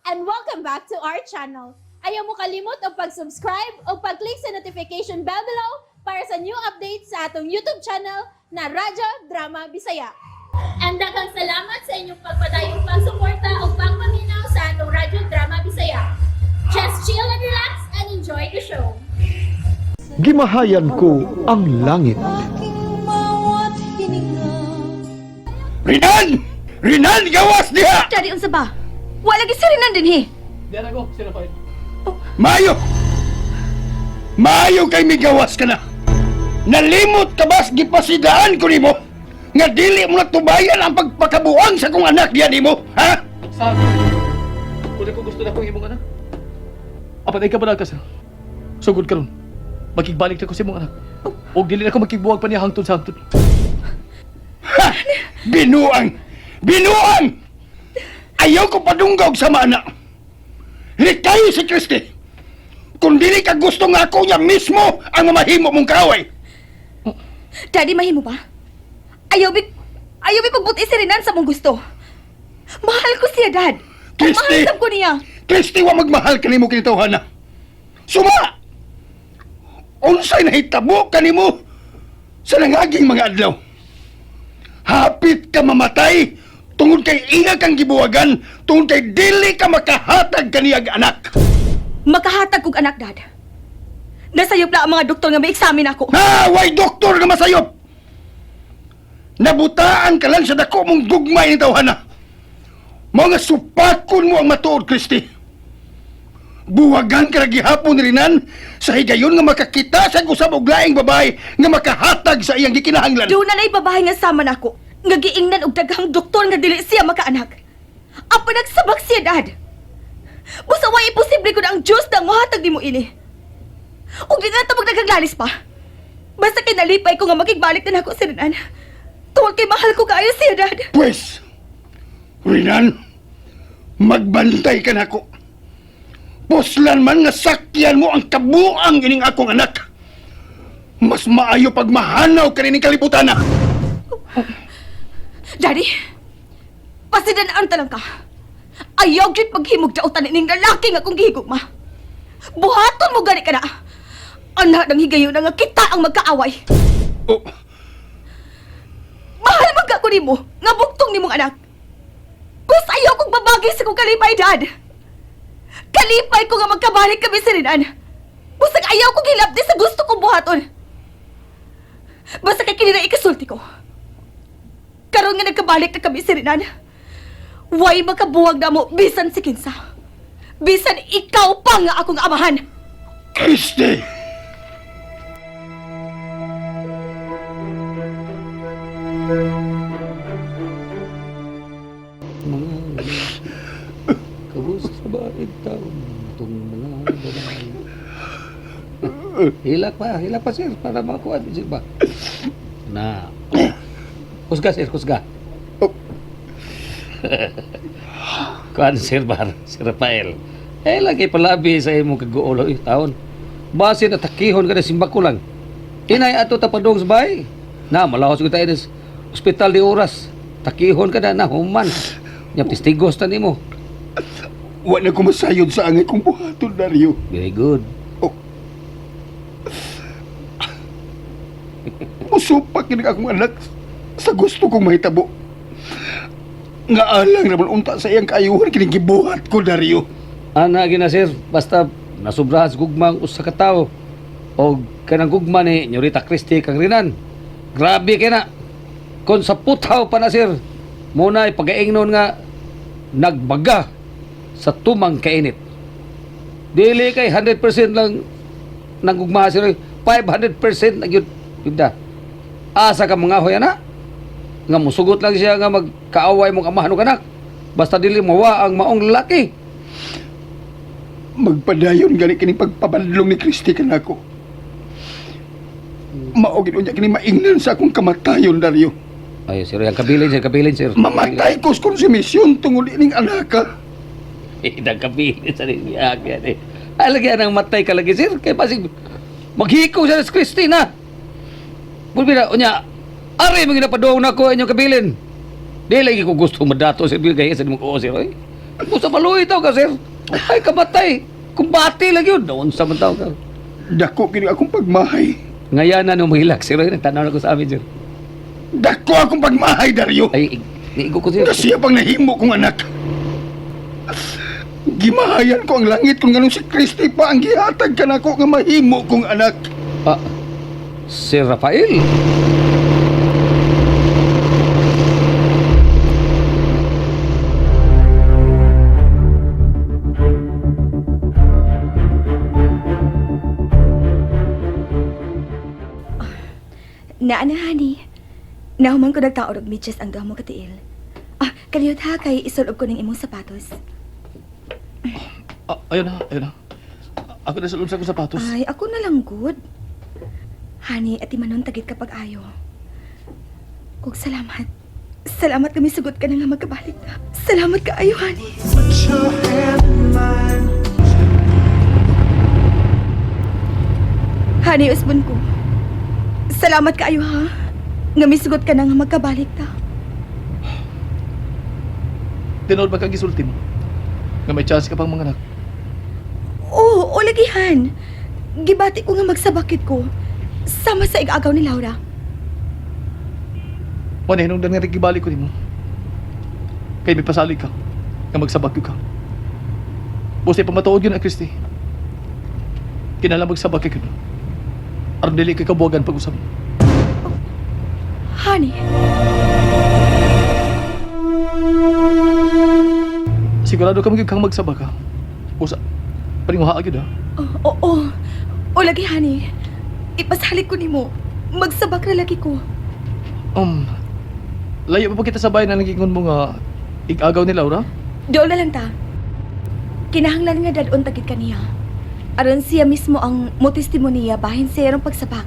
And welcome back to our channel. Ayaw mo kalimot og pag-subscribe o pag-click sa notification bell below para sa new updates sa atong YouTube channel na Radyo Drama Bisaya. And daghang salamat sa inyong pagpadayong pagsuporta o pagpaminaw sa atong Radyo Drama Bisaya. Just chill and relax and enjoy the show. Gimahayan ko ang langit. Rinan! Rinan, gawas diha! Daddy, unsa ba? Wala lagi si Renan dinhi. Maayo! Maayo kay migawas ka na! Nalimot ka ba sa gipasidaan ko nimo? Nga dili mo natubayan ang pagpakabuang sa kong anak diya nimo, ha? Sa kung ako gusto na kong imong anak. Apan ay kabanal ka, sir. Sugod karon. Makigbalik na ko sa imong anak. Og dili na ko makigbuwag pa niya hangtod sa hangtod. Ha! Binuang! Binuang! Ayaw ko padunggog sa maana. Likay si Kristi! Kung dili ka gusto nga ako niya mismo ang mamahimo mong kaaway. Daddy, mahimo ba? Ayaw bi pagbuti si Renan sa mong gusto. Mahal ko siya, Dad. Ug Christy! mahal sab ko niya. Kristi, wa magmahal kanimo kinitawhana. Suma! Unsay nahitabo kanimo sa nangaging mga adlaw? Hapit ka mamatay tungod kay ina kang gibuwagan, tungod kay dili ka makahatag kaniyag anak. Makahatag kog anak, Dad. Nasayop na ang mga doktor nga may-examine ako. Ha, way doktor nga masayop! Nabutaan ka lang sa dako mong gugmay ni tawhana. Mga supakon mo ang matuod, Kristi. Buwagan ka na gihapon ni Rinan sa higayon nga makakita sa usab og laing babae nga makahatag sa iyang gikinahanglan. Doon na na'y babae nga sama nako. Nga giingnan og daghang doktor nga dili siya makaanak. Apan nagsabak siya, Dad. Busa way imposible ko na ang Diyos na ang mohatag nimo ini. Ug di na ta magdagaglalis pa. Basta kay nalipay ko nga makigbalik na nako si Renan. Tungod kay mahal ko kaayo siya, Dad. Pwes, Rinan, magbantay ka nako. Puslan man nga sakyan mo ang kabuang ining akong anak. Mas maayo pag mahanaw ka nining kalibutan na. Daddy, pasidanaan ta lang ka. Ayaw gyud paghimog dautan ining lalaki nga akong gihigugma. Buhaton mo gani ka na. Anak ng higayon nga kita ang magkaaway. Oh, Mahal man ka ko nimo, nga bugtong nimong anak. Kus ayaw kong babagay sa kong kalipay, Dad. Kalipay ko nga magkabalik kami sa Renan. Busag ayaw kong hilabdi sa gusto kong buhaton. Basta kay kini na ikasulti ko. Karon nga nagkabalik na kami sa Renan. Way makabuwag na mo bisan si Kinsa. Bisan ikaw pa nga akong amahan. Christy! Kamusta ba ikaw itong mga babae? Hilak pa sir, para makuha sir ba? Na. Kusga sir, kusga. Oh. Kuan sir ba, Sir Rafael. Eh, lagi palabi sa imong kaguolo eh, taon. Base na takihon ka na simbako lang. Inay ato tapadong sa bahay. Na, malahos ko tayo sa ospital di oras. Takihon ka na, na, human. Nya, testigos ta nimo. Wa na ko masayod sa angay kong buhaton, Dario. Very good. Oh. Musupak kini akong anak sa gusto kong mahitabo. Nga alang naman unta sa iyang kaayuhan kining gibuhat ko, Dario. Ana gina sir, basta nasubrahan sa gugma ang usa ka tawo. Og kanang gugma ni Nyorita Christie kang Rinan. Grabe kay na. Kon sa putaw pa na sir, muna pagaingnon nga nagbaga sa tumang kainit. Dili kay 100% lang nang gugma sir, 500% na gyud yun. Asa ka mga hoy ana? Nga musugot lang siya nga magkaaway mong amahan ug anak. Basta dili mawa ang maong lalaki. Magpadayon gani kini pagpabadlong ni Christy kanako. Mao gid unya kini maingnan sa akong kamatayon, Dario. Ay, sir, yung kabilin, sir, kabilin, sir. Mamatay ko sa konsumisyon tungod ining anaka. Eh, kabilin sa niyag yan eh. Ay, lagi ang matay ka lagi, sir. Kaya pasig, maghiko siya sa Christina. Bulbira, unya, ari, mga napadong na ko inyong kabilin. Di lagi ko gusto madato, sir, kaya sa mong oo, sir. Oy. Busa maluoy taw ka, sir. Ay, kamatay. Kumbati lang yun. Unsa man taw ka. Dako kini akong pagmahay. Ngayon na nung mahilak, sir. Ay, nagtanaw na ko sa amin, sir. Dako akong pagmahay, Dario. Ay, niigo ko, sir. Nga siya pang nahimo kong anak. Gimahayan ko ang langit kung anong si Kristi pa ang gihatag ka nako nga mahimo kong anak. Ah, Sir Rafael. Naa na, honey. Nahuman ko nagtaor og medyas ang duha mo katiil. Ah, kaliyot ha kay isulob ko ng imong sapatos. Ah, ayun na, ayun na. Ako na sa loob sa akong sapatos. Ay, ako na lang good. Honey, ati manon tagit kapag ayo. Kug salamat. Salamat kami sugot ka na nga magkabalik na. Salamat ka ayo, honey. Honey, usbon ko. Salamat ka ayo ha. Nga misugot ka na nga magkabalik ta. Tinuod ba kang gisulti mo? Nga may chance ka pang mga anak. Oo, o lagihan. Gibati ko nga magsabakit ko. Sama sa igagaw ni Laura. Wala, hinungdan nga nagibalik ko nimo. Kay may pasalig ka. Nga magsabak ka. Basta pamatuod yun, Kristi. Kinala magsabak ka yun. Aron dili kay kabuwagan pag-usap. Honey, Sigurado ka magyud kang magsabak ka. Usa, paringuha gyud ha. oo, oo. O lagi, honey. Ipasalig ko nimo. Magsabak ra lagi ko. Um, layo pa pa kita sa bayan na nagingon mo nga igagaw ni Laura? Doon na lang ta. Kinahanglan nga dadon tagit kaniya. Aron siya mismo ang motestimoniya bahin sa iyang pagsabak.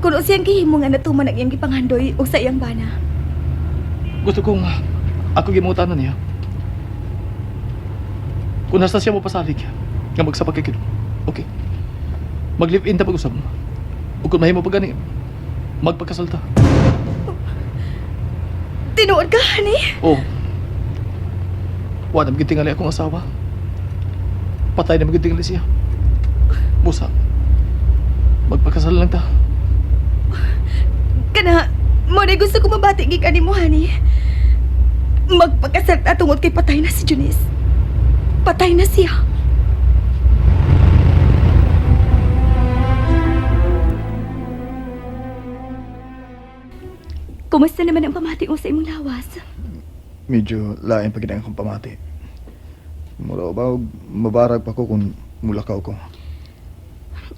Kuno siyang gihimo nga natuman ang iyang gipanghandoy og sa iyang bana. Gusto kong ako gimutan na niya. Kung nasa siya mo pasalig, nga magsabak kay Okay. Mag-live-in ta pag-usap. O kung mahimo pa gani, magpagkasal ta. Tinuod ka, honey? Oh. Wa na magyud tingali akong asawa. Patay na magyud tingali siya. Busa. Magpakasal lang ta. Kana, mo na gusto ko mabati gikan nimo, honey. Magpakasal ta tungod kay patay na si Junice. Patay na siya. Kumusta naman ang pamati mo sa imong lawas? Medyo lain pa gid ang akong pamati. Mura ba og mabarag pa ko kung mulakaw ko.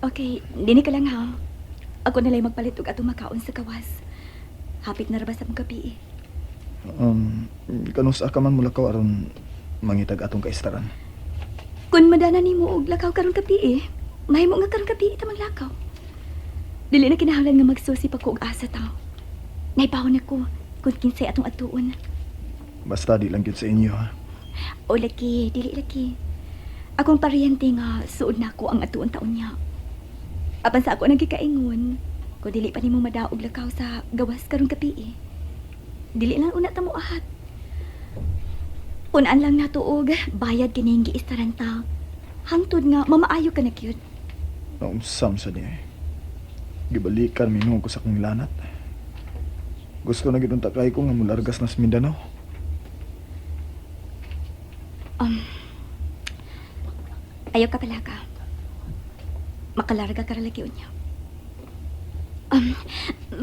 Okay, dini ka lang ha. Ako na lang magpalit og atong makaon sa kawas. Hapit na ra ba sa mong gabi eh. Kanus ka man mulakaw aron mangitag atong kaistaran. Kun madana nimo og lakaw karon gabi eh, mahimo nga karon gabi ita maglakaw. Dili na kinahanglan nga magsusi pa ko og asa taw. Naibawon ako kung kinsay atong atuon. Basta di lang gyud sa inyo ha. O lagi, dili lagi. Akong paryente nga suod na ako ang atuon taon niya. Apan sa ako nagkikaingon, ko dili pa nimo madaog lakaw sa gawas karon gabi eh. Dili lang una ta mo ahat. Unaan lang nato og bayad kining giistaran ta. Hangtod nga mamaayo ka na gyud. Naumsam sa niya eh. Gibalikan minuho ko sa akong lanat. Gusto na gyud unta kay ko nga mulargas na sa Mindanao. Ayaw ka pala ka. Makalarga ka ra lagi unya.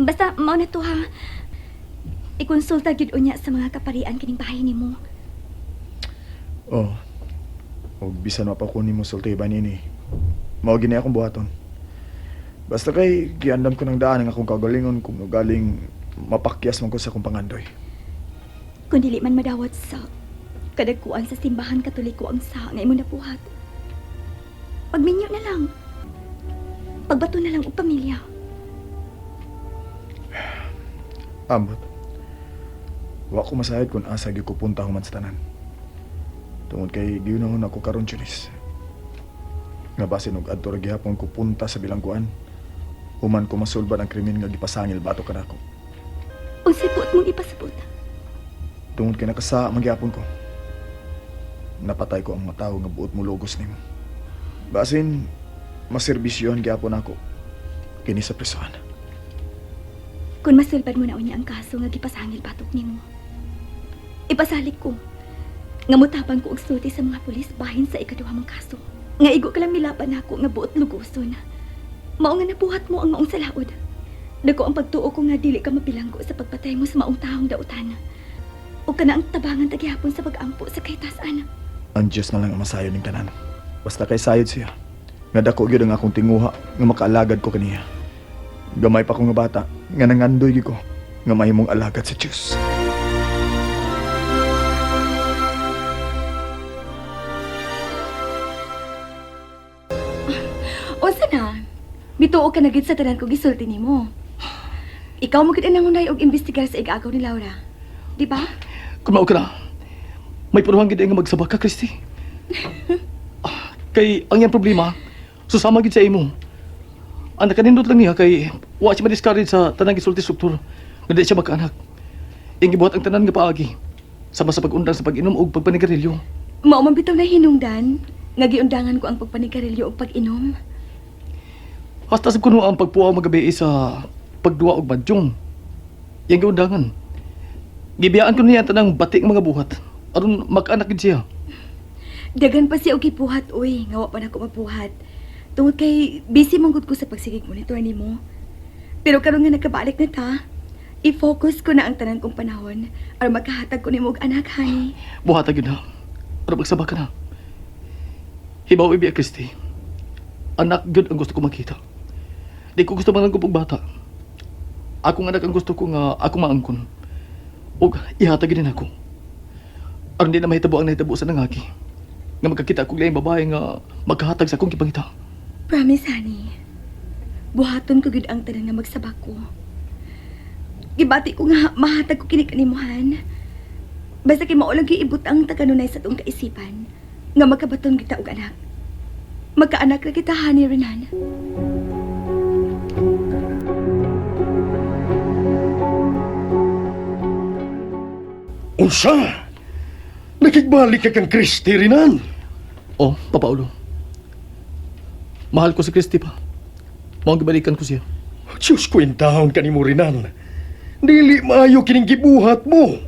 Basta mao na to ha. Ikonsulta gyud unya sa mga kaparian kining bahay nimo. Oh. Og bisan wa pa ko nimo sulti ba nini. Mao gini akong buhaton. Basta kay giandam ko ng daan ang akong kagalingon kung galing mapakyas man ko sa akong pangandoy. Kung dili man madawat sa kadagkuan sa simbahan katoliko ang sa nga imong nabuhat. Pagminyo na lang. Pagbato na lang og pamilya. Ambot. Wa ko masayod kung asa gyud ko punta human sa tanan. Tungod kay giunahon ako karon Junis. Nga basin og adto ra gihapon ko punta sa bilangguan. Human ko masulbad ang krimen nga gipasangil bato kanako. Unsay buot mong ipasabot? Tungod kay nakasaa man gihapon ko. Napatay ko ang mga tawo nga buot mo logos nimo. Basin maserbisyohan gyapon ako kini sa prisuhan. Kung masulbad mo na unya ang kaso nga gipasangil batok nimo. Ipasalik ko nga mutabang ko og sulti sa mga pulis bahin sa ikaduha mong kaso. Nga igo ka lang milaban nako nga buot lugoson. Mao nga nabuhat mo ang maong salaod. Dako ang pagtuo ko nga dili ka mapilanggo sa pagpatay mo sa maong taong dautan. O kana ang tabangan tagyapon sa pag-ampo sa kahitasan. Ang Diyos na lang ang masayo ning tanan. Basta kay sayod siya. Nga dako gyud ang akong tinguha nga makaalagad ko kaniya. Gamay pa ko nga bata nga nangandoy gyud ko nga mahimong alagad sa Diyos. Unsa na? Mituo ka na gid sa tanan ko gisulti nimo. Ikaw mo gid ang nangunay og imbestigar sa igagaw ni Laura. Di ba? Kung mao ka na, may puruhan gid nga magsabak ka, Christy. Kay ang iyang problema, susama gid sa imo. Ang nakanindot lang niya kay wa siya ma-discourage sa tanang gisulti struktur nga di siya magkaanak. Iyang gibuhat ang tanan nga paagi sama sa pag-undang sa pag-inom og pagpanigarilyo. Mao man bitaw na hinungdan nga giundangan ko ang pagpanigarilyo ug pag-inom. Hasta sa kuno ang pagpuaw magabi sa pagduwa og badyong. Iyang giundangan. Gibiyaan ko niya ang tanang batik mga buhat aron magkaanak gid siya. Dagan pa siya og gibuhat oy, nga wa pa nako mabuhat. Tungod kay busy man gud ko sa pagsigig monitor nimo. Pero karon nga nagkabalik na ta, i-focus ko na ang tanan kong panahon aron makahatag ko nimo og anak, honey. Buhata gyud na. Aron magsaba ka na. Hibaw ibiya, Christy. Anak gyud ang gusto ko makita. Di ko gusto manangkop og bata. Akong anak ang gusto ko nga akong maangkon. Og ihatag gyud nako. Aron di na mahitabo ang nahitabo sa nangaki. Nga magkakita akong laing babae nga magkahatag sa akong gipangita. Promise, honey. Buhaton ko gyud ang tanan nga magsabak ko. Gibati ko nga mahatag ko kini kanimuhan. Basta kay mao lang gyud ibutang taganunay sa atong kaisipan nga magkabaton kita og anak. Magkaanak ra kita, honey Renan. Unsa? Nakigbalik ka kang Kristi Rinan. Oh, Papa Paolo. Mahal ko si Christy pa. Mao ang gibalikan ko siya. Diyos ko intahon kanimo Rinan. Dili maayo kining gibuhat mo.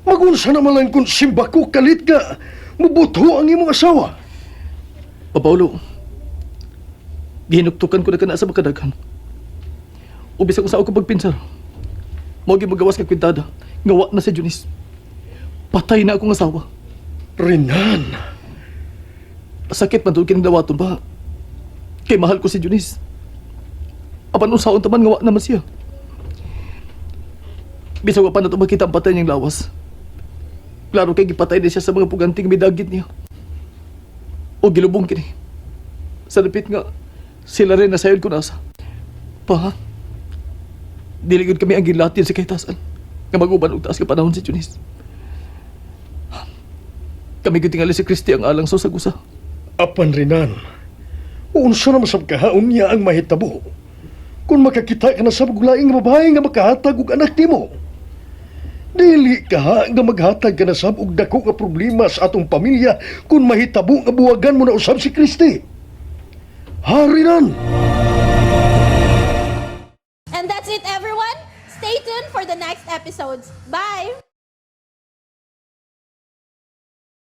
Magunsa naman lang kung simba ko kalit ka, mubutho ang imong asawa. Papa Paolo, gihinuktukan ko na kana sa makadaghan. Ubis ako sa ako pagpinsar. Mao gyud magawas ka kwintada. Nga wa na si Junice. Patay na akong asawa. Rinan, Sakit man tuod kining dawaton ba? Kay mahal ko si Junice. Apan unsaon ta man nga wa naman siya. Bisag wa pa nato makita ang patay niyang lawas. Klaro kay gipatay na siya sa mga puganting midagit niya. O gilubong kini. Sa dapit nga sila rin nasayod ko nasa. Pa, dili gyud kami ang gilatin sa kahitasan nga mag-uban og taas ka panahon si Junice. Kami gyud tingali si Christy ang alang sa usa. Apan Rinan, unsa na masab kahaon niya ang mahitabo. Kung makakita ka na sa gulaing babae nga makahatag og anak nimo. Dili ka ha nga maghatag ka na sab og dako nga problema sa atong pamilya kung mahitabo nga buwagan mo na usab si Kristi. Ha, Rinan? And that's it, everyone. Stay tuned for the next episodes. Bye!